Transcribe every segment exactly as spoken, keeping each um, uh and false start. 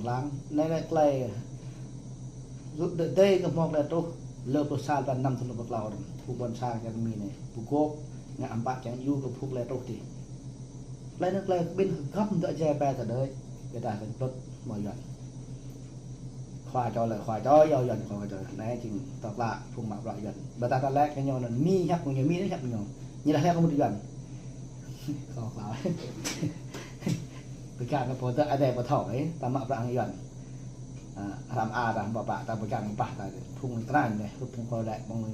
lăng. Anai lĕ tơlơi rŭt đơ̆ dơi kơ hmâo tơlơi truh, lơ pluh sa blan năm thŭn dua rơbâo klâo, phung ƀôn sang čar Mi anai pơgop, ngă amăng pă kiăng yua kơ phung tơlơi truh tih. Tơlơi anai tơlơi kơ ƀing hơgăm dŏ jai ƀe tơdơi, ƀiădah kơ pơ̆t hmâo Yuan. Khua čô lĕ khua čô, yua Yuan khua čô. Anai jing tơlơi klă phung mă bruă Yuan. Ƀiădah ta lĕ kơ ñu anŭn Mi hiăp kơ ñu, Mi hiăp kơ ñu. Ñu dah lĕ kơ mŭt Yuan. Kâo klă. Pơkă kơ pô tơ adai pơthâo, ơ, ta mă bruă hăng Yuan. Ơ, hrăm a ta, ƀă ƀă ta pơgang pah ta, phung krăn anai, phung kơ lĕ, ƀơ̆ng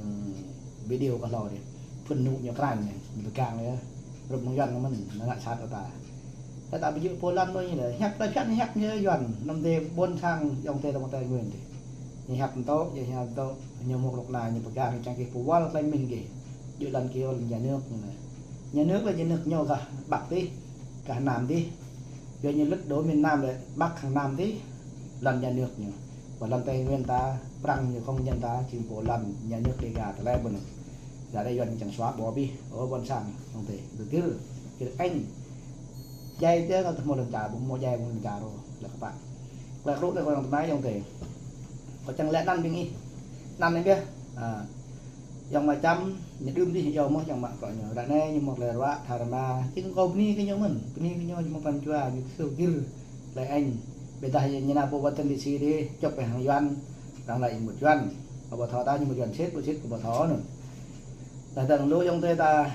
video kơ hlâo anai. Phun ñu ñu krăn anai, ñu pơgang yơh. Rup mơ̆ng Yuan mơ̆n, ñu ngă sat kơ ta. Tơdah ƀu djơ̆ pô lăn đôč ñu lĕ, hiăp ta čăn hiăp ñu Yuan, năm tê ƀôn sang, yŏng tê, yŏng tê Nguyên tê. Ñu hiăp tơ̆, ñu hiăp tơ̆, ñu mŭk rŏk na, ñu pơgang, čang kơ pơwăl tơlơi mĭn kơ. Djơ̆ lăn kơ lăn nhà nước ñu lĕ. Nhà nước lĕ nhà nước ñu gah Bắc tih, gah Nam tih. Yua ñu lŭt đô miền Nam lĕ Bắc hăng Nam tih, lăn nhà nước ñu. Pơ lăn Tây Nguyên ta, Prăng ñu không nhận ta, jing pô lăn nhà nước Đêga tơlơi ƀu anŭn. Ră anai Yuan čang xóa bỏ bih, ơ ƀôn sang, yŏng tê, tơgir, tơgir eng. Jai tê kơ tơhmô lăn čar, ƀu hmâo jai ƀu lăn čar ôh, lĕ kơ pă. Lĕ krŭ tê kơ yŏng tơnai yŏng tê. Kâo čang lĕ anăn ƀing ih. Anăn anai biă. Ơ. Yŏng mă čăm, ñu đưm dih, yua mơ̆ yŏng mă kơ ñu. Ră anai ñu mŭk lĕ ruă, tha rơma. Jing kâo bơni kơ ñu mơ̆n. Bơni kơ ñu, ñu mŭk pran jua, ñu kơsư gir. Lĕ eng. Ƀiădah ñu nao pơ Washington D C dih, čŏp hăng Yuan. Arăng lăi ñu mŭt Yuan. Kâo ƀu thâo ta ñu mŭt Yuan sĭt, ƀu sĭt kâo ƀu thâo anŭn. Tơdah dơ̆ng lu yŏng tê ta,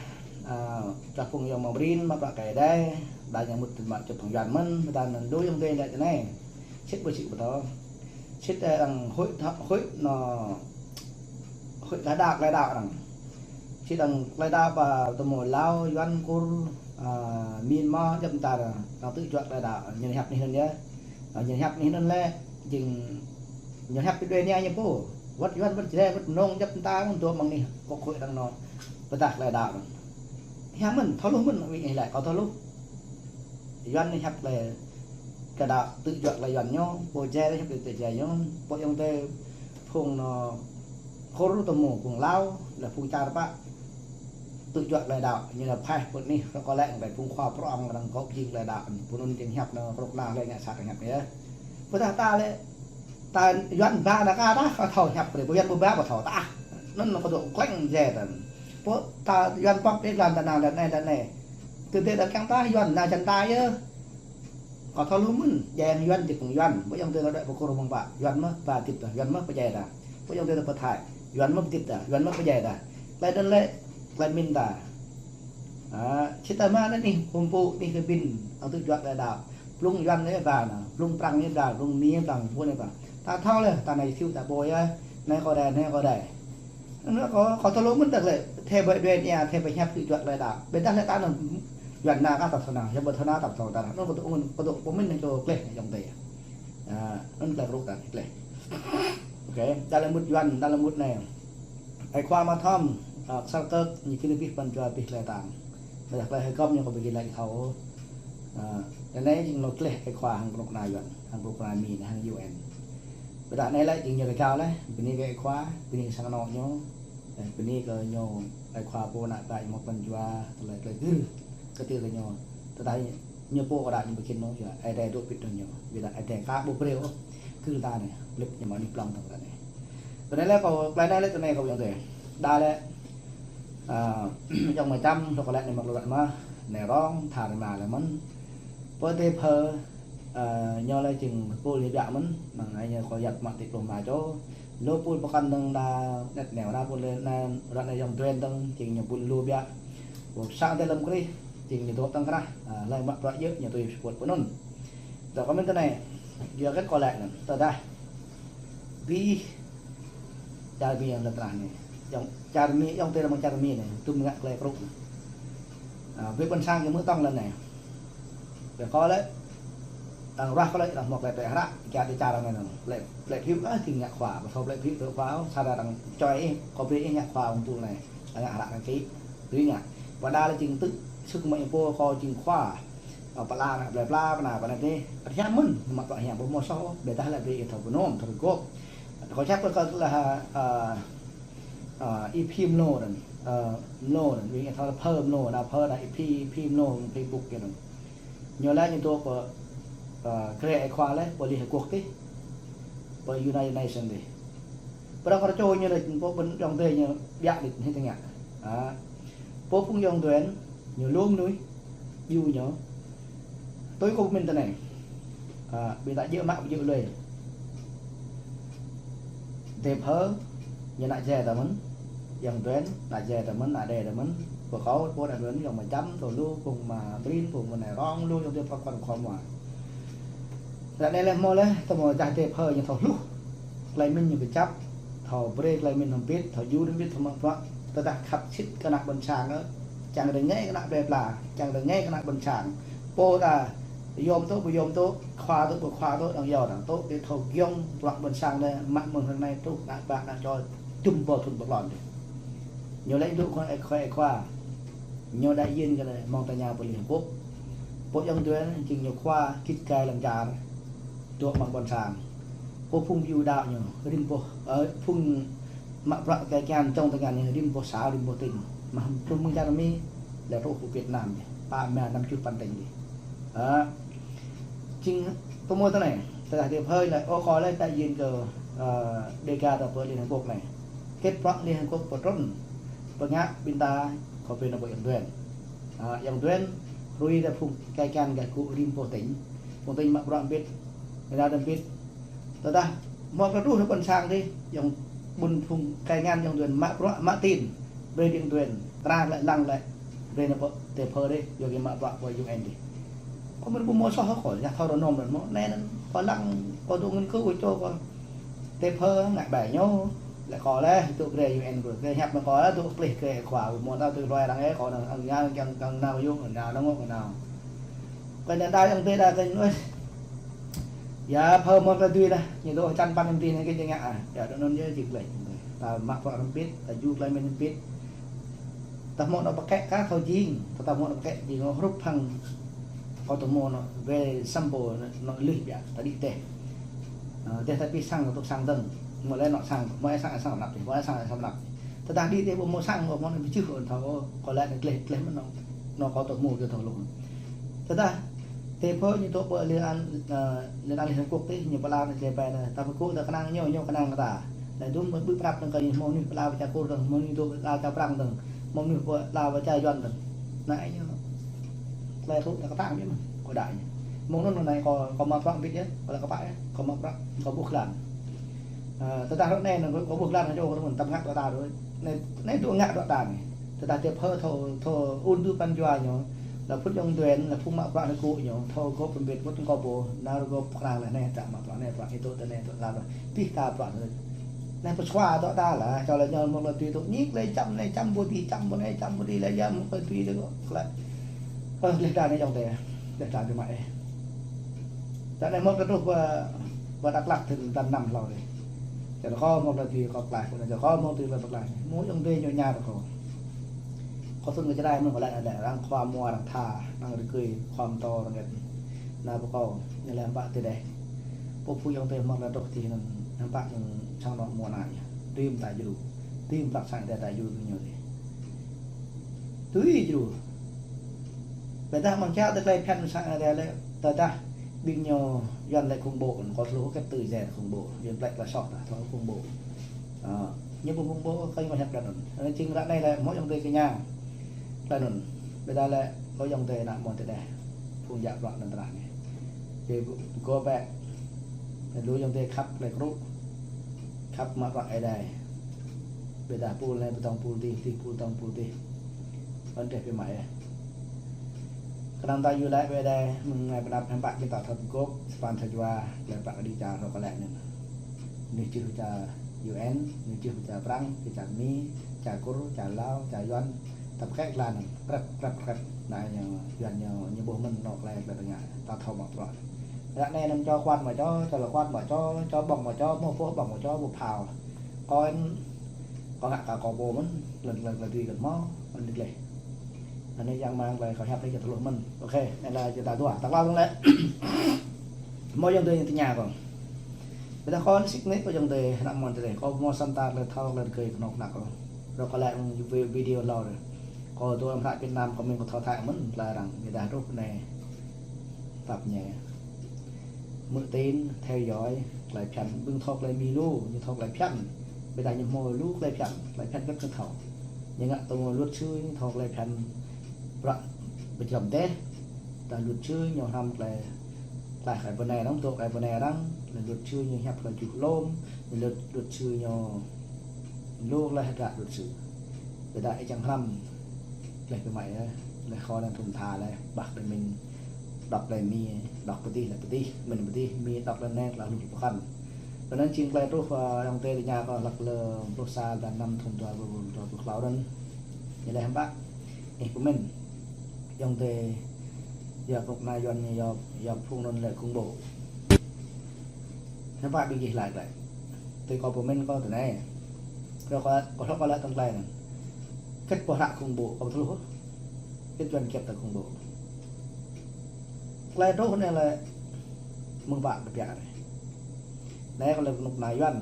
ơ, čuah phung yŏng mă brin, mă bruă kơ adai, đa ñu mŭt mă čŏp hăng Yuan mơ̆n, tơdah dơ̆ng lu yŏng tê lĕ tơ anai. Sĭt ƀu sĭt ƀu thâo. Sĭt, ơ, arăng huĭ thâo, huĭ anŏ, huĭ tơlơi đaŏ, tơlơi đaŏ arăng. Sĭt arăng tơlơi đaŏ pơ tơmô Lao, Yuan, Kur, ơ, Myanmar, djŏp mơta arăng tŭ juă tơlơi đaŏ, ñu hiăp anih anŭn yơh. Ơ, ñu hiăp anih anŭn lĕ, jing ñu hiăp pơ đuaĭ ania ñu pô. Wơ̆t Yuan, wơ̆t Jrai, wơ̆t Mnông, djŏp mơta arăng dŏ amăng anih, kŏk huĭ arăng anŏ. Pơdah tơlơi đaŏ arăng. Hiam mơ̆n, thâo hluh mơ̆n, ƀing ih lăi kâo thâo hluh. Yuan anai hiăp tơlơi kơ đaŏ tŭ juă tơlơi Yuan ñu, pô Jrai anai hiăp tơlơi Jrai ñu, pô yŏng tê phung anŏ Kur tơmô, phung Lao, lĕ phung čar pă tŭ juă tơlơi đaŏ, ñu lĕ phaih pơ anih, rơkâo lĕ kơ phung khua prŏng arăng kŏ jing tơlơi đaŏ, pô anŭn jing hiăp anŏ, rŏk na lĕ ngă sat hiăp anai yơh. Pơdah ta lĕ, ta Yuan ba na ka ta, kâo thâo hiăp brơi, pô Yuan ƀu ba ƀu thâo ta. Anŭn kâo dŏ klĕng jai ta. Pô ta Yuan pŏk đĭ lăn ta nao lăn anai, lăn anai. Tơdơi ta kiăng ta Yuan nao čan ta yơh. Kâo thâo hluh mơ̆n, jai hăng Yuan, jai hăng Yuan. Ƀu yŏng tê ta đuaĭ pơ Kur mơ̆ng pă, Yuan mơ̆ ba tip ta, Yuan mơ̆ pơjai ta. Ƀu yŏng tê ta pơ Thái, Yuan mơ̆ tip ta, Yuan mơ̆ pơjai ta. Tơlơi anŭn lĕ, tơlơi mĭn ta. Ơ, sĭt ta mă anai anih, kumpul anih kơ ƀing, arăng tŭ juă tơlơi đaŏ. Blung Yuan anai ba nao, blung Prăng anai ba, blung Mi Prăng, pô anai ba. Ta thâo lĕ, ta anai tiu ta ƀuh yơh, anai kâo đai, anai kâo đai. Anŭn kâo, kâo thâo hluh mơ̆n tơlơi, thê ƀơi đuaĭ ania, thê ƀơi hiăp tŭ juă tơlơi đaŏ. Ƀiădah lĕ ta anŭn, Yuan nao kah ta thâo nao, yua ƀu thâo nao ta thâo ta. Anŭn kâo dŏ, kâo dŏ pơmĭn anai kâo kleh yŏng tê. Ơ, anŭn tơlơi krŭ ta kleh. Ôkê, ta lĕ mŭt Yuan, ta lĕ mŭt anai. Ơi khua mă thom, ơ, kơsăr kơk, ñu kơ abih pran jua abih tơlơi tang. Ƀiădah tơlơi hơgăm ñu kâo ƀu gih lăi thâo. Ơ, tơ anai jing lu kleh ơi khua hăng kơnuk kơna Yuan, hăng kơnuk kơna Mi, hăng U N. Ƀiădah anai lĕ jing ñu rơgao lĕ, bơni kơ ơi khua, bơni kơ sang anŏ ñu, ơ, bơni kơ ñu ơi khua pô ană ƀă ñu mă pran jua, tơlơi tơlơi gir, kơtir kơ ñu. Tơdah ñu pô kơ đaŏ ñu ƀu khĭn ôh, yua Ơi Adai dŏ pit hăng ñu. Ƀiădah Ơi Adai ka ƀu brơi ôh, gir ta anai, lip ñu mă anih blŏng tơ̆ng ta anai. Tơ anai lĕ kâo, tơlơi anai lĕ tơ anai kâo yŏng tê. Đa lĕ, ơ, yŏng mă čăm, rơkâo lĕ anai mă lu lăi mă, anai rŏng, tha rơma lĕ mơ̆n. Pơ tê phơ, ơ, ñu lĕ jing pul ñu biă mơ̆n, mơ̆ng anai ñu kâo yap mă tip pluh rơma čô. Lu pul pơkŏn dơ̆ng đa, net neo đa pul lĕ anai, ră anai yŏng tuen dơ̆ng, jing ñu pul lu biă. Pul sang tê lăm Krist, jing ñu dŏ tơ̆ng krah, ơ, lĕ mă bruă djơ̆, ñu tui pul pơnun. Tơ kâo mĭn tơ anai, yua kơ kâo lăi anŭn, tơdah. Abih, čar Mi yŏng lĕ trah anai. Yŏng čar Mi, yŏng tê mơ̆ng čar Mi anai, tum ngă tơlơi krŭ anai. Ơ, abih ƀôn sang kơ mơ̆ tŏng lĕ anai. Ƀiă kâo lĕ, tơ̆ng ruah kâo lĕ, arăng mŭk lĕ tơlơi hră, kiă tê čar anai anŭn. Lĕ, lĕ phiu kơ jing ngă khua, ƀu thâo lĕ phiu tơ khua ôh, sa đa arăng čoi ih, kâo brơi ih ngă khua ung tŭ anai. Arăng ngă hră arăng kĭ, tui ngă. Pơdah lĕ jing tŭ, sŭk mă ih pô kâo jing khua. Ơ, pơala anai, plơi pla, pơ anai, pơ anai tê. Ăt hiam mơ̆n, mă bruă hiam, ƀu hmâo soh ôh, ƀiădah lĕ brơi ih thâo pơnôm, thâo rơgop. Kâo čăp kơ, kơ tơlơi, ơ, ơ, Y Phi Mlô anŭn, ơ, Mlô anŭn, ƀing ih thâo lĕ Phơ Mlô, đa Phơ, đa Y Phi, Y Phi Mlô, Facebook kơ anŭn. Ñu lĕ ñu dŏ pơ, Ơ, krê ai khua lĕ, pơ Liên Hợp Quốc tih, pơ United Nations tih. Pơ dong kơ čô ñu lĕ, pơ ƀing ayŏng adơi ñu biă đĭ hĭ tơngia. Ơ, pô phung ayŏng adơi, ñu lŏm nuih, yu ñu. Tui kơ pơmĭn tơ anai. Ơ, ƀing ta djơ̆ mă, djơ̆ lui. Tơpă, ñu ană jai ta mơ̆n, ayŏng adơi, ană jai ta mơ̆n, ană đe ta mơ̆n, pơkŏ, pô ană adơi, ayŏng mă čăm, tơ lu, phung mă prin, phung mă anai rong, lu, ayŏng adơi, pơkŏn khua mua. Ră anai lĕ hmâo lĕ, tơ hmâo dah tơpă ñu thâo hluh. Tơlơi mĭn ñu kơjăp, thâo brơi tơlơi mĭn hơbĭt, thâo djru hơbĭt, thâo mă bruă, tơdah khăp sĭt kơ ană ƀôn sang, ơ, čang rơngai kơ ană plei pla, čang rơngai kơ ană ƀôn sang. Pô ta yom tŏ, ƀu yom tŏ, khua tŏ, ƀu khua tŏ, dong yơh dong tŏ, tơdah thâo giŏng bruă ƀôn sang lĕ, mă mơ̆ng hrơi anai truh ană ƀă ană čô, dŭm ƀơi thŭn ƀơi lŏn dih. Ñu lĕ dŏ khua, khua, khua. Ñu đại diện kơ anai, mơ̆ng tơña pơ Liên Hợp Quốc. Pô ayŏng adơi, jing ñu khua git gai lăm čar, dŏ amăng ƀôn sang. Pô phung yu đaŏ ñu, rĭm boh, ơ, phung mă bruă tơkai kian, čŏng tơngan ñu, rĭm boh xã, rĭm boh tỉnh. Mă truh mơ̆ng čar Mi, lĕ truh pơ Việt Nam dih. Pă rơma năm čuh păn tỉnh dih. Ơ, jing pơmô tơ anai, tơdah tơpă lĕ, ơ, kâo lĕ đại diện kơ, ơ, Dega ta pơ Liên Hợp Quốc anai. Kĕt bruă Liên Hợp Quốc pơtrŭn, pơngă ƀing ta, kâo pơmĭn pơ ayŏng adơi. Ơ, ayŏng adơi, hrui ta phung tơkai kian gah gŭ rĭm boh tỉnh. Phung tỉnh mă bruă hơbĭt, ƀing ta hơbĭt. Tơdah hmâo kơ truh ƀôn sang dih, ayŏng ƀôn phung tơkai kian ayŏng adơi mă bruă, mă tin, brơi ayŏng adơi, kra lĕ lăng lĕ, brơi anai pơ tơpă dih, yua kơ mă bruă pơ U N dih. Kâo mĭn ƀu hmâo soh kâo, yua thâo rơnŭm anŭn mơ̆n, anai anŭn, kâo lăng, kâo dŏ ngăn kơ čô kâo. Tơpă ngă bai ñu, lĕ kâo lĕ, tŭ brơi U N kâo, tơña mă kâo lĕ, tŭ plih kơ khua, mơ̆ ta tŭ hloi arăng ơ, kâo anŭn, anŭn, anŭn, anŭn, anŭn, anŭn, anŭn, anŭn, anŭn. Kơ anai đa ayŏng adơi đa kơ anŭn, yua pơ mơ̆ng ta tui đa, ñu dŏ čan păn anŭn tih anai kơ jing ngă, ơ. Yua dŏ anŭn yơh jing gleh. Ta mă bruă hơbĭt, ta djru tơlơi mĭn hơbĭt. Ta hmâo anŏ pơkĕ kơ thâo jing, ta, ta hmâo anŏ pơkĕ jing, anŏ hrup hăng kâo tŭ hmâo anŏ wai sample anŏ, anŏ lih biă, ta đĭ teh. Ơ, teh ta pih sang, tŭ sang dơ̆ng. Hmâo lĕ anŏ sang, hmâo ai sang, ai sang anăp tih, hmâo ai sang, ai sang anăp tih. Tơdah đĭ teh ƀu hmâo sang, ƀu hmâo anŏ pơjưh anŏ thâo, kâo lĕ anai gleh, gleh mơ̆n anŏ. Anŏ kâo tŭ hmâo kơ thâo lŏm. Tơdah tơpă ñu dŏ pơ Liên An, ơ, Liên An Liên Hợp Quốc tih, ñu pơala anai gleh ƀai anai, ta pơkŏ ta kơnang ñu, ñu kơnang ta. Anai dŭm ƀu prăp dơ̆ng kơ ñu hmâo mơnuih pơala pơ čar Kur dơ̆ng, hmâo mơnuih dŏ pơala čar Prang dơ̆ng, hmâo mơnuih pơala pơ čar Yuan dơ̆ng. Anai ñu. Tơlơi tŭ ta kơtang biă mơ̆n, kâo đaŏ ñu. Mơ̆ng anŭn anai kâo, kâo mă bruă hơbĭt yơh, kâo lĕ kơpă yơh, kâo mă bruă, kâo ƀuh jơlan. Ơ, tơdah ră anai anŭn kâo ƀuh jơlan hơjŏ kâo tŭ mơ̆n, tăm ngă dŏ ta đôč. Anai, anai dŏ ngă dŏ ta anai. Tơdah tơpă thâo, thâo ŭn tui pran jua ñu, lĕ phŭn ayŏng adơi, lĕ phŭn mă bruă anai kơ ñu, thâo gŏp hơbĭt, wơ̆t kâo ƀuh, nao gŏp kơnang lĕ anai, ta mă bruă anai, bruă anai tŭ, tơ anai tŭ, la bruă. Tih ta bruă anai. Anai pơsua dŏ ta lah, čô lĕ ñu mơ̆ng lĕ tui tŭ, ñu lĕ čăm anai, čăm ƀu tih, čăm ƀu anai, čăm ƀu tih, lĕ yua mơ̆ng lĕ tui tŭ, lĕ. Ơ, gleh ta anai ayŏng adơi, gleh ta biă mă ơ. Tơ anai hmâo kơ truh pơ, pơ Dak Lak thŭn, thŭn năm hlâo dih. Čar kâo hmâo tơlơi tui kâo klaih, pơ anai čar kâo hmâo tui tơlơi pơklaih. Hmâo ayŏng adơi ñu ña tơ kâo. Kâo thŭn kơ čơđai mơ̆n kâo lĕ anai, arăng khua mua, arăng tha, arăng rơgơi, khua mơtô, arăng gĕt. Anai pơ kâo, ñu lĕ hơbă tơdeh. Pô phung ayŏng adơi hmâo tơlơi truh tih anŭn, hơbă anŭn sang anŏ mua anai. Tui mơta djru, tui mơta sang adai ta djru kơ ñu dih. Tui djru. Ƀiădah mơ̆ng čar tơklai phiăn sang adai lĕ, tơdah ƀing ñu Yuan lĕ khủng bố, kâo thâo hluh kơ tui jai khủng bố, Yuan plĕ plĕ soh ta, thâo khủng bố. Ơ, ñu ƀu khủng bố, kơ ñu hiăp tơlơi anŭn. Anŭn jing ră anai lĕ, hmâo ayŏng adơi kơ ñu. Tơlơi anŭn. Ƀiădah lĕ, kâo ayŏng adơi ană mơnuih tơdeh. Phung djă bruă anŭn tơdah anai. Či ƀu, ƀu kơ bĕ. Lu ayŏng adơi khăp tơlơi krŭ. Khăp mă bruă adai. Ƀiădah pul anai pơtong pul tih, tih pul tong pul tih. Ƀơ̆n teh pơmă ơ. Kơnang ta yua lĕ ƀiădah, mơ̆ng anai pơnăp hơbă ƀing ta thâo pơgop, sơpan sa jua, lĕ prăk kơđi čar rŏ kơ lĕ anŭn. Mơnuih čih čar U N, mơnuih čih čar Prang, čar Mi, čar Kur, čar Lao, čar Yuan, ta pơkĕ klan anŭn, krep, krep, krep. Anai ñu, Yuan ñu, ñu ƀuh mơ̆n anŏ tơlơi, tơlơi tơngia, ta thâo mă bruă. Ră anai anŭn čô kuat mă čô, čô lă kuat mă čô, čô ƀơ̆ng mă čô, mơ̆ pô ƀơ̆ng mă čô, ƀu phao. Kâo, kâo ngă kơ kâo pô mơ̆n, lŏn, lŏn, lŏn tui kơ mơ̆, mơ̆n gleh. Anai yang mang lĕ kâo hiăp lĕ kơ tơluh mơ̆n. Ôkê, anai lĕ čơta dua. Tơl klâo dơ̆ng lĕ. Hmâo ayŏng adơi ñu tơña kâo. Ƀiădah kâo sĭt nik kâo ayŏng adơi, ană mơnuih tơdeh. Kâo hmâo săn ta lĕ thâo lĕ rơgơi kơnuk kơna kâo. Rŏ kơ lĕ vi-, video hlâo dih. Kâo dŏ amăng Việt Nam kâo mĭn kâo thâo Thái mơ̆n, tơlơi arăng. Ƀiădah truh anai. Tăp ñe. Mơ̆ tin, theo dõi, tơlơi phiăn, ƀing thâo tơlơi Mi lu, ñu thâo tơlơi phiăn. Ƀiădah ñu hmâo lu tơlơi phiăn, tơlơi phiăn kơ kơ thâo. Ñu ngă tơlơi luật sư, ñu thâo tơlơi phiăn prăk pơčrăm teh. Tơlơi luật sư ñu hrăm tơlơi, tơlơi khai bơnai arăng, tŏ khai bơnai arăng, tơlơi luật sư ñu hiăp tơlơi čuh lŏm, tơlơi luật, luật sư ñu lu tơlơi hơdră luật sư. Ƀiădah ih čang hrăm, tơlơi kơ mă, tơlơi khŏ anŭn thŭn tha lĕ, ƀah tơlơi mĭn, đŏk tơlơi Mi, đŏk pơtih lĕ pơtih, mĭn pơtih, Mi đŏk tơlơi anai, tơlơi lu pơkŏn. Tơl anŭn jing tơlơi truh, ơ, ayŏng adơi tơña kơ hlăk lơ pluh sa blan năm thŭn dua rơbâo dua pluh klâo anŭn. Ñu lĕ hơbă, ih pơmĭn. Ayŏng adơi, yua kơnuk kơna Yuan ñu yua, yua phung anŭn lĕ khủng bố. Hơbă ƀing gih laĭ glaĭ. Tui kâo pơmĭn kâo tui anai. Kâo, kâo, kâo hlŏk kâo laĭ tơ̆ng tơlơi anŭn. Hơget pô hră khủng bố, kâo ƀu thâo hluh. Hơget Yuan kiăp tơ khủng bố. Tơlơi truh anai lĕ mơ̆ng pă kơ biă rai. Anai kâo laĭ kơnuk kơna Yuan.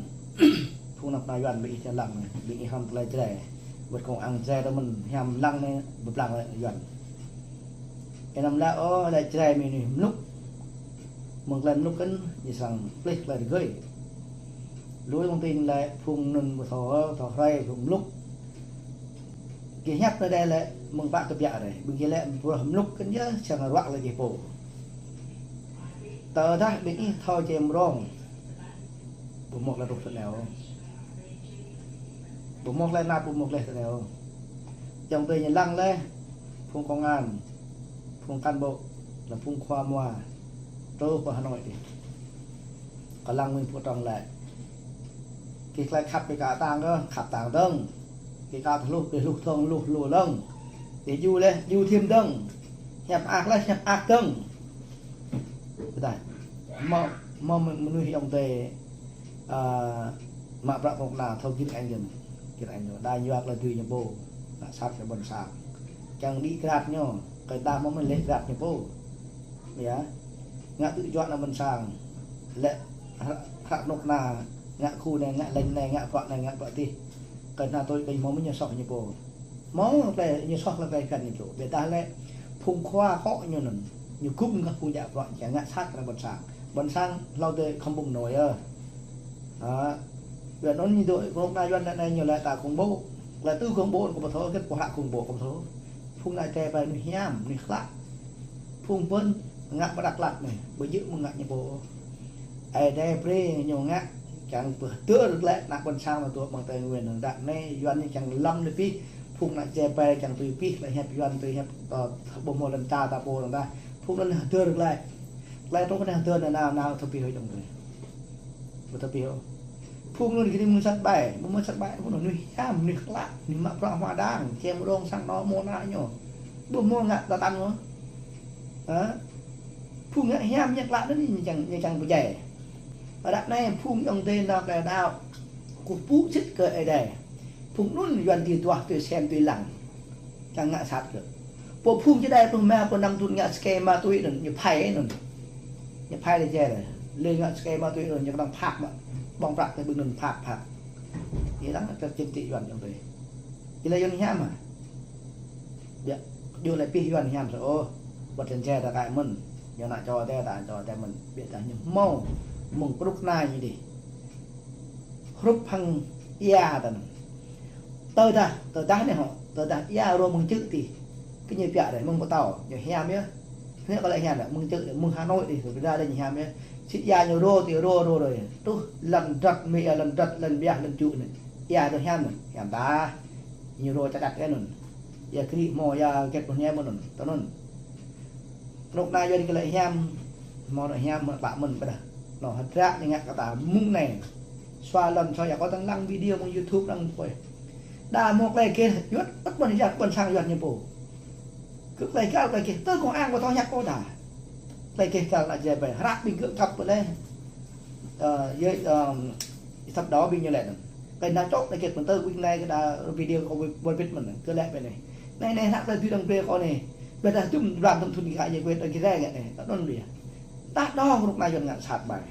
Phung kơnuk kơna Yuan ƀing ih čang lăng anai, ƀing ih hrăm tơlơi Jrai. Wơ̆t kông ang Jrai tơ mơ̆n hiam lăng anai, ƀu pơblang lĕ Yuan. Ih anăm laĭ ôh, laĭ Jrai mơ̆ng anai mlŭk. Mơ̆ng tơlơi mlŭk kơnơ̆ng, ñu srăng plih tơlơi rơgơi. Lu mơ̆ng tin laĭ phung anŭn ƀu thâo, thâo hrơi, phung mlŭk. Gih hiăp anai dêh lĕ mơ̆ng pă kơ biă rai. Ƀing gih lĕ bruă mlŭk kơnơ̆ng yơh, srăng ruă lĕ gih pô. Tơdah ƀing ih thâo čem rông. Ƀu hmâo tơlơi truh tơ anai ôh. Ƀu hmâo tơlơi năp, ƀu hmâo tơlơi tơ anai ôh. Ayŏng adơi ñu lăng lĕ, phung công an, phung cán bộ, lĕ phung khua mua, truh pơ Hà Nội dih. Kâo lăng mơ̆ng pơtrŏng lĕ. Gih tơlơi khăp ƀing gơ̆ tang kơ, khăp tang dơ̆ng. Gih kơ tơhluh, gih hluh dơ̆ng, hluh hluh dơ̆ng. Gih djru lĕ, djru thim dơ̆ng. Hiăp mơak lĕ, hiăp mơak dơ̆ng. Ƀiădah. Hmâo, hmâo mơnuih ayŏng adơi, ơ, mă bruă kơnuk kơna thâo gir añ gơ̆. Gir añ gơ̆. Đa yua tơlơi dưi ñu pô. Ngă sat kơ ƀôn sang. Kiăng đĭ grat ñu. Kơ đa hmâo mơnuih lĕ grat ñu pô. Yơh. Ngă tŭ juă ană ƀôn sang. Lĕ hră, hră kơnuk kơna, ngă khu anai, ngă leng anai, ngă bruă anai, ngă bruă adih. Kơ ană tui kơ hmâo mơnuih ñu soh ñu pô. Hmâo tơlơi ñu soh lĕ tơlơi phiăn ñu čô. Ƀiădah lĕ phung khua akŏ ñu anŭn. Ñu gum kơ phung djă bruă, kiăng ngă sat kơ ană ƀôn sang. Ƀôn sang hlâo adơi khŏm ƀơ̆ng nôi yơh. Hă. Yuan anŭn ñu dŏ, kơnuk kơna Yuan anai ñu lĕ ta khủng bố. Lĕ tui khủng bố, kâo ƀu thâo, hơget pô hră khủng bố, kâo ƀu thâo. Phung ană Jrai ƀai anai hiam, anai klă. Phung ƀôn ngă ƀơi Dak Lak anai, ƀu djơ̆ mơ̆ng ngă ñu pô. Ơi Adai brơi ñu ngă, kiăng pơhơdơr glaĭ ană ƀôn sang anŭn dŏ mơ̆ng Tây Nguyên anŭn. Đa anai Yuan ñu kiăng lăm lĕ pih, phung ană Jrai ƀai kiăng tui pih, lĕ hiăp Yuan tui hiăp, ơ, ƀu hmâo lŏn čar ta pô anŭn đa. Phung anŭn hơdơr glaĭ. Tơlơi truh anai hơdơr anai nao, nao thâo pih hơi dong tui. Ƀu thâo pih ôh. Phung anŭn gơ̆ mơ̆ng sat ƀai, mơ̆ng sat ƀai, phung anŭn mơnuih hiam, mơnuih klă, mơnuih mă bruă hmua đang, čem rông sang anŏ mơ̆ng ană ñu. Ƀu hmâo ngă tơtăng ôh. Hă? Phung ngă hiam, ngă klă anŭn ñu čang, ñu čang pơdjai. Ră anai phung ayŏng adơi nao tơlơi đaŏ, kơkuh pơpŭ sĭt kơ Ơi Adai. Phung anŭn Yuan tui duah, tui sem, tui lăng. Kiăng ngă sat kơ. Pô phung čơđai pluh rơma, pluh năm thŭn ngă skema tui anŭn, ñu phai anŭn. Ñu phai lĕ jai lĕ. Lĕ ngă skema tui anŭn, ñu kơnơ̆ng phak mă. Ƀơ̆ng prăk tơ ƀing anŭn phak, phak. Ñu lăng tơ čim tĭ Yuan ayŏng adơi. Ih lĕ Yuan hiam hă? Biă, djơ̆ lĕ pih Yuan hiam sơ ôh. Wơ̆t lĕ jai ta kaĭ mơ̆n. Ñu ană čô adơi ta, čô adơi mơ̆n. Biă ta ñu hmâo. Mơ̆ng kơnuk kơna ñu dih. Hrup hăng ia ta anŭn. Tơdah, tơdah anai hŏ, tơdah ia rô mơ̆ng čư̆ tih. Kơ ñu biă rai, mơ̆ng pơtâo, ñu hiam yơh. Anai kâo lĕ hiam yơh, mơ̆ng čư̆, mơ̆ng Hà Nội dih, kơ ƀing ta lĕ ñu hiam yơh. Sĭt ia ñu rô tih, rô, rô, rô yơh. Truh lŏn drăt, mơ̆ ia lŏn drăt, lŏn biah, lŏn čư̆ anai. Ia rô hiam anŭn, hiam tah. Ñu rô čăk čăk anŭn. Ia krĭ hmâo, ia hơget pơhiam anŭn. Tui anŭn. Kơnuk kơna Yuan kơ lĕ hiam, hmâo anŏ hiam, hmâo klă mơ̆n ƀiădah. Anŏ hơdră ñu ngă kơ ta mơ̆ng anai. Sua lŏn sua ia kâo tơ̆ng lăng video mơ̆ng YouTube lăng pơi. Đa hmâo tơlơi gêh, Yuan, ƀuh ƀôn sang, ƀôn sang Yuan ñu pô. Kơ tơlơi găl, tơlơi gêh, tơ kông ang ƀu thâo hiăp kơ ta. Tơlơi gêh găl ană Jrai ƀai, hră ƀing gơ̆ kăp pơ lĕ. Ơ, yơh, ơ, săp đaŏ ƀing ñu lĕ anŭn. Kơ ană čô anai kĕt mơ̆n tơ ƀing anai kơ đa video kâo wơr bĭt mơ̆n, kơ lĕ ƀai anai. Anai, anai hră tơlơi dưi dong brơi kâo anai. Ƀiădah dŭm dua rơma thŭn kơ yơh wơr dong kơ rai ngă anai. Tơ anŭn ƀiă. Tah dong kơnuk kơna Yuan ngă sat ƀai.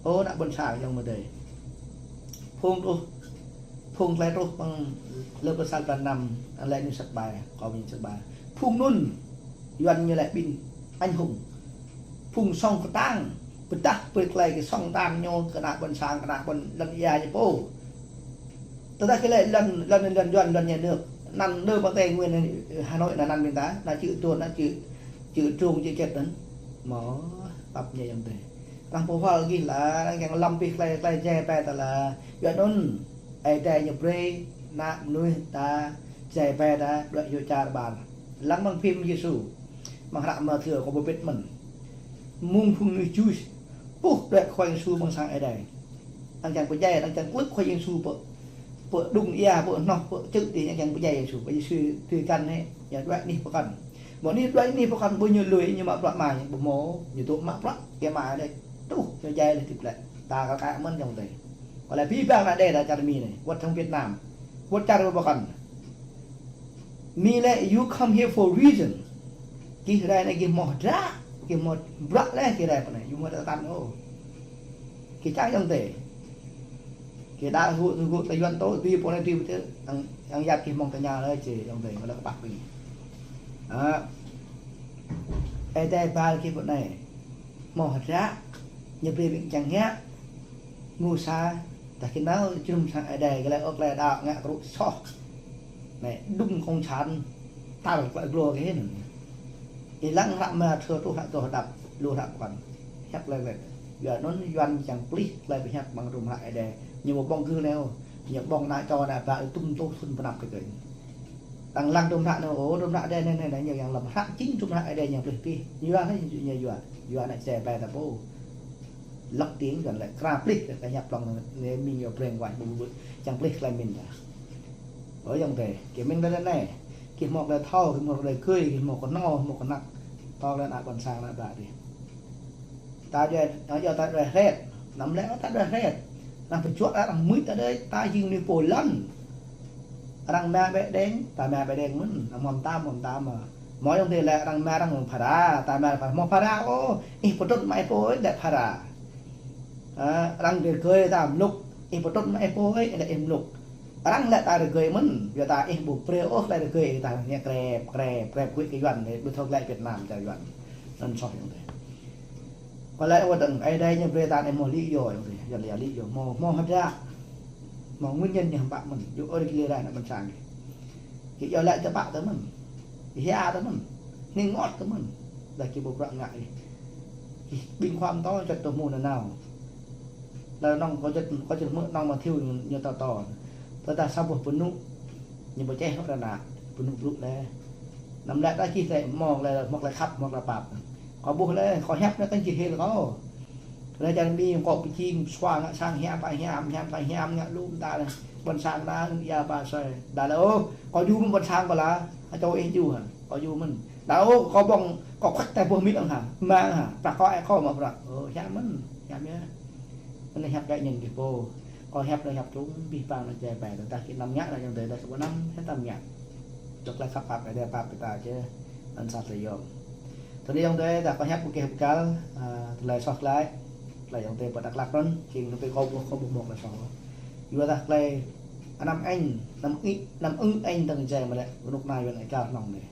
Ơ, ană ƀôn sang ayŏng adơi. Phung truh, phung tơlơi truh mơ̆ng lơ pluh sa blan năm, lĕ ñu sat ƀai, kâo ƀing sat ƀai. Phung anŭn, Yuan ñu lĕ ƀing anh hùng. Phung song kơtang. Tơdah pơklaih kơ sŏng tan ñu kơ ană ƀôn sang, kơ ană ƀôn lăn ia ñu pô. Tơdah kơ lĕ lăn, lăn, lăn Yuan, lăn nhà nước. Anăn nơ ƀă Tây Nguyên, Hà Nội anăn, anăn ƀing ta, anăn čư̆ tuôn, anăn čư̆, čư̆ trung, čư̆ čet anăn. Mơ̆, pap ñu yơ̆ng tê. Anăn pô hal gih lah, anăn kiăng lăm pih klaih, klaih jai ƀe ta lah. Yuan anŭn, Ơi Adai ñu brơi, ană mơnuih ta, jai ƀe ta, đuaĭ yua čar ƀar. Lăng amăng phim Yêsu. Amăng hră Mathiơ kâo ƀu ƀĭt mơ̆n. Mơ̆ng phung mơnuih Juh, puh đuaĭ Khua Yang Yêsu amăng sang Ơi Adai. Anăn kiăng pơdjai, anăn kiăng klư̆ Khua Yang Yêsu pơ, pơ đung ia, pơ hnoh, pơ čư̆ tih, anăn kiăng pơdjai Yêsu. Pơ Yêsu tui găn hĕ, ñu đuaĭ anih pơkŏn. Mơ̆ anih đuaĭ anih pơkŏn, ƀu ñu lui, ñu mă bruă mai, ƀu hmâo, ñu tŭ mă bruă, kơ mai đĕ. Truh, ñu djai lĕ tip lĕ. Ta kăl kă mơ̆n yơ̆ng tê. Kâo lĕ pĭ pang ană Ơi Adai ta čar Mi anai. Wơ̆t hăng Việt Nam. Wơ̆t čar ƀu pơkŏn. Mi lĕ, you come here for a reason. Gih rai anai gih hmâo hơdră, gih hmâo bruă lĕ gih rai pơ anai, you hmâo hơdră tăn ôh. Gih čang yơ̆ng tê. Gih đa hŭ, hŭ, ta Yuan tơ, tui pô anai tui pô tơ, ang, ang yap gih mơ̆ng tơña lĕ či yơ̆ng tê, kơ lĕ kơ pah ping. Ă. Ơi Adai ba gih pơ anai. Hmâo hơdră, ñu brơi ƀing čang ngă. Ngu sa, tah kơ nao jơnum sang Ơi Adai, kơ lĕ ôk lĕ đaŏ ngă kơ rŭ soh. Anai, đŭng kông čan, tal klă glô kơ hĭn. Ih lăng hră Mathiơ truh hră tơh hơdăp, lu hră pơkŏn. Hiăp lĕ lĕ. Yuan anŭn, Yuan čang plih, klă pơhiăp amăng hrŭm hră Ơi Adai. Ñu ƀơ̆ng gưl anai ôh, ñu ƀơ̆ng ană čô ană ƀă, tŭm tôh thŭn pơnăp kơ kơnh. Tăng lăng hrŭm hră anai, ôh, hrŭm hră Ơi Adai anai, anai, ñu kiăng lăm hră čing hrŭm hră Ơi Adai ñu plih pih. Ñu yua anai, ñu yua. Yua anai jai ƀe ta pô. Lăk tieng Yuan lĕ kra plih, kơ hiăp plŏng anai, mi ñu brainwash ƀu ƀu, čang plih klei mĭn ta. Ơ yơ̆ng tê, kơ mĭn ta anai, kơ hmâo klei thâo, kơ hmâo klei gơi, kơ hmâo kơnong, hmâo kơnăk. Tŏ lĕ ană ƀôn sang ană ƀă dih. Ta đuaĭ, ta đuaĭ hret. Anăm lĕ ta đuaĭ hret. Anăm pơčuă arăng mưč ta đơi, ta jing mơnuih pô lăn. Arăng mă ƀĕ đeng, ta mă ƀĕ đeng mơ̆n. Anăm mơ̆n ta, mơ̆n ta mă. Mơ̆ yơ̆ng tê lĕ arăng mă arăng phara, ta mă phara. Mơ̆ phara ôh, ih pơtrŭt mă ih pô ih lĕ phara. Ă, arăng rơgơi ta mlŭk, ih pơtrŭt mă ih pô ih lĕ ih mlŭk. Arăng lĕ ta rơgơi mơ̆n, yua ta ih ƀu brơi ôh klei rơgơi ta ngă krep, krep, krep huĭ kơ Yuan, ƀu thâo klei Việt Nam čar Yuan. Anŭn soh yơ̆ng tê. Kâo lĕ wơ̆t dơ̆ng, Ơi Adai ñu brơi ta anai hmâo lý do yơ̆ng tê, Yuan lĕ lý do, hmâo, hmâo hơdră, hmâo nguyên nhân ñu hơpă mơ̆n, yua ôh gih lĕ rai ană ƀôn sang gih. Gih iâu laĭ tơpă tơ mơ̆n, gih hia tơ mơ̆n, hning rơngot tơ mơ̆n, dah gih ƀu bruă ngă gih. Gih ƀing khua pơtô čuăt tơ hmư̆ nanao. Lĕ nŏng kâo čuăt, kâo čuăt hmư̆ nŏng Mathiơ ñu, ñu tơ tơ. Tơdah sa boh pơnŭ, ñu pơčeh hŏk rơnă, pơnŭ brŭ lĕ. Anăm lĕ ta čih lĕ hmâo lĕ, hmâo lĕ khăp, hmâo lĕ pap. Kâo ƀuh lĕ, kâo hiăp anai kơ čih hil kâo. Tơdah čar Mi kâo pơjing, sua ngă sang hiam, pa hiam, hiam, pa hiam, ngă lum ta lĕ. Ƀôn sang ta, ia ba soi. Dah lĕ, ôh, kâo djru mơ̆n ƀôn sang kâo lah, hơčâo ih djru hă. Kâo djru mơ̆n. Dah ôh, kâo ƀơ̆ng, kâo khuăk tai boh mit ơ̆ng hă. Mă ơ̆ng hă. Prăk kâo ĕ kâo mă prăk. Ơ, hiam mơ̆n, hiam yơh. Anai hiăp kơ ñen gih pô. Kâo hiăp anai hiăp trung, abih bang ană jai ƀe. Tơdah gih anăm ngă anai yơ̆ng tê, tơdah gih ƀu anăm, hĕ ta ngă. Dŏ klei khăp pap, Ơi Adai pap kơ ta čih. Anŭn sa tơlơi yom. Tơlơi yơ̆ng tê, tơdah kâo hiăp ƀu geh pơkăl, ă, tơlơi soh glaĭ. Tơlơi yơ̆ng tê pơ Dak Lak anŭn, jing anŭn tê kâo ƀuh, kâo ƀuh mơ̆ng klei soh. Yua dah klei anăm eng, anăm ih, anăm ưng eng dơ̆ng jai mă lĕ, kơnuk kơna Yuan ih kar hnong anai.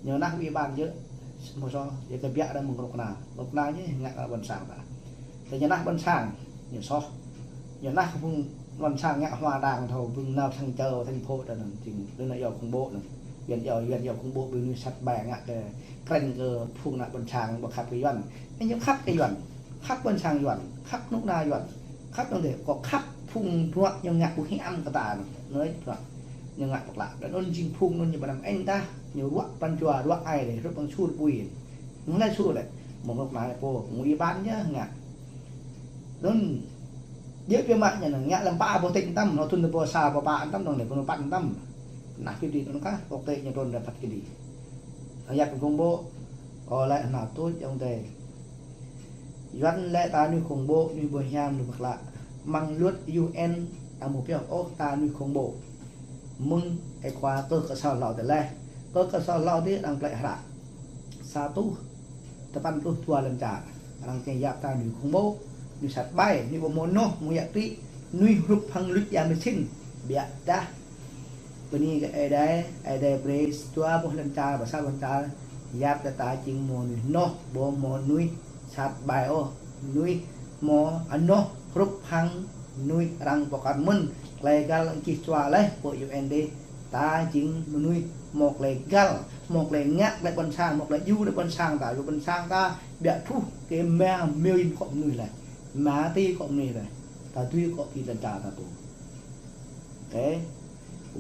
Ñu nah ƀing ƀan yơh, mơ̆ soh, yơh kơ biă đa mơ̆ng kơnuk kơna. Kơnuk kơna ñu ngă kơ ƀôn sang ta. Tơ ñu nah ƀôn sang, ñu soh. Ñu nah kơ phung ƀôn sang ngă hua đang thâo, ƀing nao sang čơ, sang phô đa anŭn, jing, đa nao iâu khủng bố anŭn. Yuan iâu, Yuan iâu khủng bố, ƀing anai sat ƀai ngă kơ, krĕng kơ phung ană ƀôn sang, ƀu khăp kơ Yuan. Anai ñu khăp kơ Yuan. Khăp ƀôn sang Yuan, khăp kơnuk kơna Yuan, khăp anŭn tê, kâo khăp phung bruă ñu ngă ƀu hiam kơ ta anŭn, anai bruă ñu ngă pơklă. Đa anŭn jing phung anŭn ñu ƀu anăm eng tah, ñu ruă pran jua, ruă ai lĕ, ruă pran sur pui. Ñu lĕ sur lĕ, mơ̆ng kơnuk kơna pô, mơ̆ng ih ƀan yơh ngă. Anŭn, djơ̆ biă mă ñu anŭn, ngă lăm pă boh tĕk tăm, hlâo thŭn tơ boh sa, boh pă tăm, anŭn lĕ, boh păn tăm. Nah, kơ dih anŭn kah, kơ tĕk ñu trŭn rơbat kơ dih. Yap kơ khủng bố, kâo lĕ hơnăl tuč yơ̆ng tê. Yuan lĕ ta mơnuih khủng bố, mơnuih ƀu hiam, mơnuih pơklă. Amăng luật U N ta ƀu pioh ôh ta mơnuih khủng bố. Mơ̆ng ơi khua kơ kơ sa hlâo tê leh. Kơ kơ sa hlâo tê arăng plĕ hră. Sa rơtuh tơpăn pluh dua lăn čar. Arăng kiăng yap ta mơnuih khủng bố, mơnuih sat ƀai, mơnuih ƀu hmâo noh, mơnuih yak trĭ, mơnuih hrup hăng luč ia mơsin. Biă dah. Bơni kơ Ơi Adai, Ơi Adai brơi dua boh lăn čar, ƀă sa lăn čar, yap kơ ta jing hmâo mơnuih noh, ƀu hmâo mơnuih sat ƀai ôh. Mơnuih hmâo anŏ hrup hăng mơnuih arăng pơkŏn mơ̆n, tơlơi găl gih čua laih pơ U N dih, ta jing mơnuih hmâo tơlơi găl, hmâo tơlơi ngă tơlơi ƀôn sang, hmâo tơlơi djru tơlơi ƀôn sang ta, yua ƀôn sang ta ƀiă truh kơ rơma million akŏ mơnuih laih, rơma tỉ akŏ mơnuih laih, ta tui akŏ pơjing ta pô. Ơ,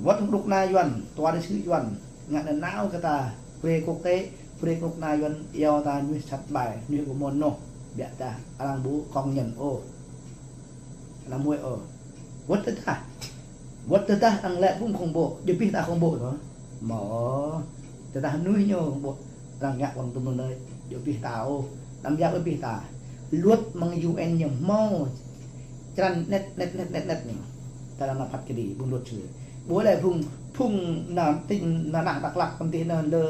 wơ̆t hăng kơnuk kơna Yuan, tơlơi sĭt Yuan, ngă nanao kơ ta, brơi kơkuh tê, brơi kơnuk kơna Yuan, iâu ta mơnuih sat ƀai, mơnuih ƀu hmâo anŏ, ƀiă dah arăng ƀu kông ñen ôh. Anăm huĭ ôh. Wơ̆t tơdah, wơ̆t tơdah arăng lĕ phung khủng bố, djơ̆ abih ta khủng bố ôh. Hmâo, tơdah mơnuih ñu khủng bố, arăng ngă lăng tơm anŭn, djơ̆ abih ta ôh, anăm yap abih ta. Luật mơ̆ng U N ñu hmâo črăn anet, anet, anet, anet, anet ñu. Ta arăng nao phat kơđi, ƀing luật sư. Ƀu lĕ phung, phung ană tỉnh, ană, ană Dak Lak, công ty anŭn lơ,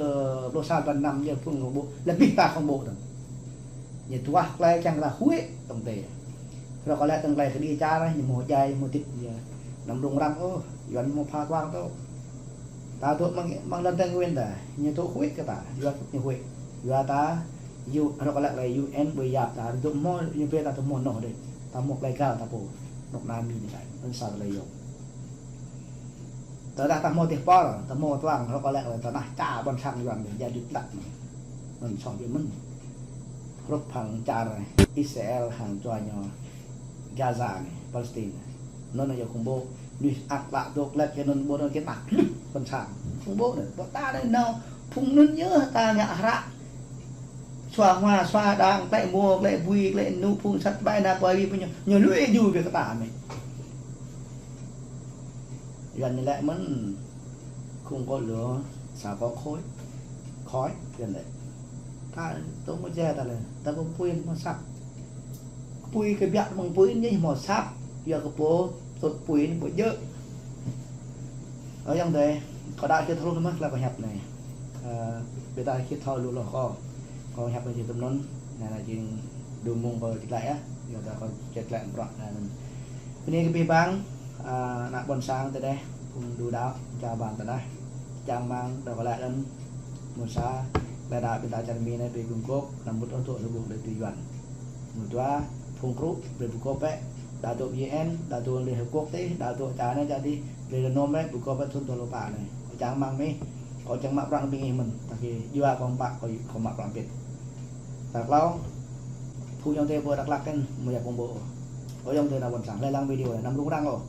lơ sa blan năm ñu phung khủng bố, lĕ abih ta khủng bố dơ̆ng. Ñu tuah tơlơi kiăng ta huĭ tŏng tê. Rŏk lĕ tơlơi kơđi čar, ñu hmâo djai, hmâo tĭp ñu. Anăm rŭng răng ôh, Yuan hmâo pha tuang tŏ. Ta dŏ mơ̆ng, mơ̆ng lŏn Tây Nguyên ta, ñu dŏ huĭ kơ ta, yua ñu huĭ. Yua ta, yu, rŏk lĕ tơlơi U N ƀu yap ta, dŏ hmâo, ñu brơi ta dŏ hmâo anŏ đôč. Ta hmâo tơlơi găl ta pô, kơnuk kơna Mi anai, anŭn sa tơlơi yôm. Tơdah ta hmâo tih pol, ta hmâo tuang, rŏk lĕ tơlơi tơnah čar ƀôn sang Yuan, djai djŭp lăk anai. Anŭn soh biă mơ̆n. Hrup hăng čar Israel hăng čua ñu Gaza anai, Palestine anai. Anŭn yơh khủng bố, mơnuih ăt lăi dŏ lĕ kơ anŭn ƀu anŭn kơ ta hlŭp ƀôn sang. Khủng bố anai, ƀu ta anai nao, phung anŭn yơh ta ngă hră. Sua hua, sua đang, klĕ mô, klĕ bui, klĕ nu, phung sat ƀai, ană ƀai, ƀing ñu, ñu lui djru biă kơ ta anai. Yuan ñu lĕ mơ̆n, không có lửa, sao có khói, khói, Yuan lĕ. Ta tŏ mơ̆ jĕ ta lĕ, ta ƀu pui mơ̆ săp. Pui kơ biă mơ̆ng pui ñu hmâo săp, yua kơ pô, tŏt pui ñu ƀu djơ̆. Ơ, ayŏng adơi, kâo đaŏ kơ thâo lu mơ̆n tơlơi kâo hiăp anai. Ơ, ƀiă ta kơ thâo lu lŏh kâo. Kâo hiăp anai jing tơm anŭn, anai jing dua mông kâo čih glaĭ yơh. Yua dah kâo čih glaĭ bruă anŭn. Bơni kơ abih bang, ơ, ană ƀôn sang tơdeh, phung đu đaŏ, čar ƀar tơnah. Čang rơmang, dŏ kơ lĕ anŭn, mơsa, lĕ đaŏ ƀing ta čar Mi anai ƀu gum gôp, anăm mŭt ôh dŏ rơbŭk đơi tui Yuan. Mơ̆ng dua, phung krŭ, brơi ƀu gôp bĕ, đaŏ dŏ U N, đaŏ dŏ Liên Hợp Quốc tih, đaŏ dŏ čar anai čar adih, brơi rơnŭm bĕ, ƀu gôp bĕ thŭn dua rơbâo pă anai. Kâo čang rơmang mơ̆n, kâo čang mă bruă ƀing gih mơ̆n, ta kơ yua kâo pă, kâo, kâo mă bruă ƀiă. Tal klâo, phung ayŏng adơi pơ Dak Lak kăn mơ̆ yap kông ƀô. Ơ ayŏng adơi ană ƀôn sang, lĕ lăng video anai, anăm rŭng răng ôh.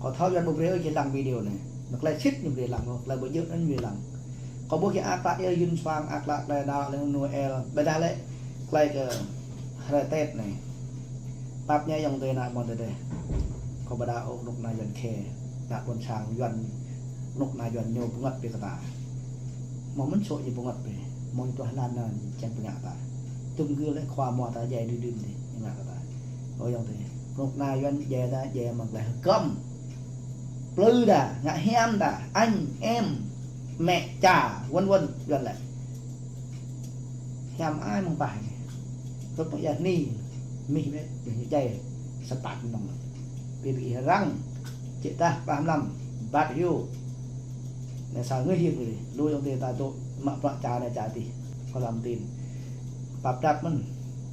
Kâo thâo Yuan ƀu brơi ôh kơ lăng video anai. Anŭn tơlơi sĭt ñu brơi lăng ôh, tơlơi ƀu djơ̆ anŭn ñu brơi lăng. Kâo ƀuh kơ ăt lăi Yuan suang, ăt lăi tơlơi đaŏ, tơlơi Noel, ƀiă dah lĕ tơlơi kơ hrơi Tết anai. Pap ñu ayŏng adơi ană ƀôn tơdeh. Kâo ƀu đaŏ ôh kơnuk kơna Yuan khĕ, ană ƀôn sang Yuan, kơnuk kơna Yuan ñu bơngăt biă kơ ta. Hmâo mơ̆n sô̆ ñu bơngăt biă, hmâo ñu tuah lăn anŭn čang pơngă ta. Tŭm gơ̆ lĕ khua mua ta djai đưm đưm dih, ñu ngă kơ ta. Ơ ayŏng adơi, kơnuk kơna Yuan djai ta, djai mơ̆ng tơlơi hơkăm. Plư ta, ngă hiam ta, anh, em, mẹ, cha, vân vân, Yuan lĕ. Hiam ai mơ̆ng pah anai. Tŭt mơ̆ng ia hni, mih bĕ, ƀing ñu djai, sa păt mơnơ̆ng. Ƀing ih răng, čĕ tah, pah mlam, bat hyu. Anai sa ngui hiam kơ ih, lu ayŏng adơi ta dŏ, mă bruă čar anai čar adih, kâo lăm tin. Pap dăp mơ̆n,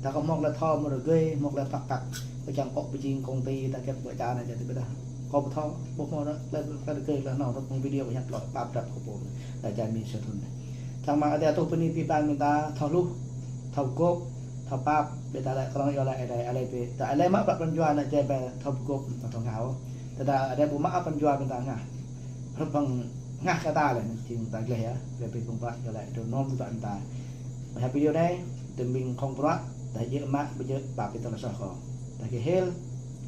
ta kơ hmâo tơlơi thâo mơ̆ rơgơi, hmâo tơlơi păk păk, kơ čang kŏ pơjing công ty, ta kĕt bruă čar anai čar adih ƀiă dah. Kâo ƀu thâo, ƀu hmâo tơlơi, tơlơi rơgơi, tơlơi hnâo, tơlơi video, kâo hiăp tơlơi pap dăp kâo pô. Tơlơi čar Mi sơthun. Čang rơmang adơi tuh bơni abih bang ƀing ta thâo hluh, thâo gôp, thâo pap, ƀiă dah lĕ kơnơ̆ng yua lĕ adơi, adơi ƀiă, ta adơi mă bruă pran jua anai jai ƀiă thâo gôp, ta thâo ngă ôh. Tơdah adơi ƀu mă pran jua ƀing ta ngă. Hrup hăng ngă kơ ta lĕ, jing ta gleh yơh, gleh ƀiă kông bruă yua lĕ dŏ nŏm tơdruă ƀing ta. Mơ̆ hiăp video anai, tơm ƀing kông bruă, ta djơ̆ mă, ƀu djơ̆ pap ƀiă tơlơi soh kâo. Ta kơ hil,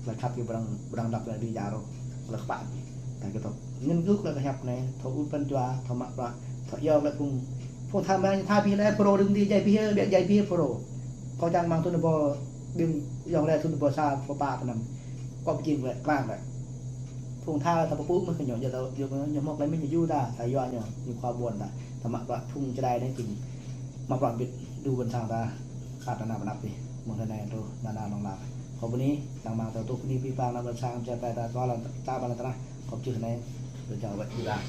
tơlơi khăp kơ ƀrăng, ƀrăng dăp lĕ đĭ jă rŏh, tơlơi kơpă. Ta kơ tŏk. Ngăn gŭk lĕ kơ hiăp anai, thâo ur pran jua, thâo mă bruă, thâo yua lĕ phung. Phung tha mă, tha ƀiă lĕ pro đơ̆ng đĭ djai ƀiă, ƀiă djai ƀiă pro. Kâo čang rơmang thŭn rơbâo, đơ̆ng yua lĕ thŭn rơbâo sa, rơbâo pă tơ anăm. Kâo pơjing lĕ, krang lĕ. Phung tha ta pơpŭ mơ̆ kơ ñu, yua ta, yua ñu hmâo tơlơi mĭn ñu yua ta, ta yua ñu, ñu khua ƀuăn ta. Ta mă bruă phung čơđai anai jing. Mă bruă ƀiă đu ƀôn sang ta, ăt anăp anăp dih. Mơ̆ng anai truh, anăn anăn lăng lăng. Kâo bơni, čang rơmang ta tuh bơni abih bang ană ƀôn sang, čơpă ta, kâo lăng, ta ƀă lăng tơnah. Kâo pơjing anai, rơjang wĕt ƀiă dah.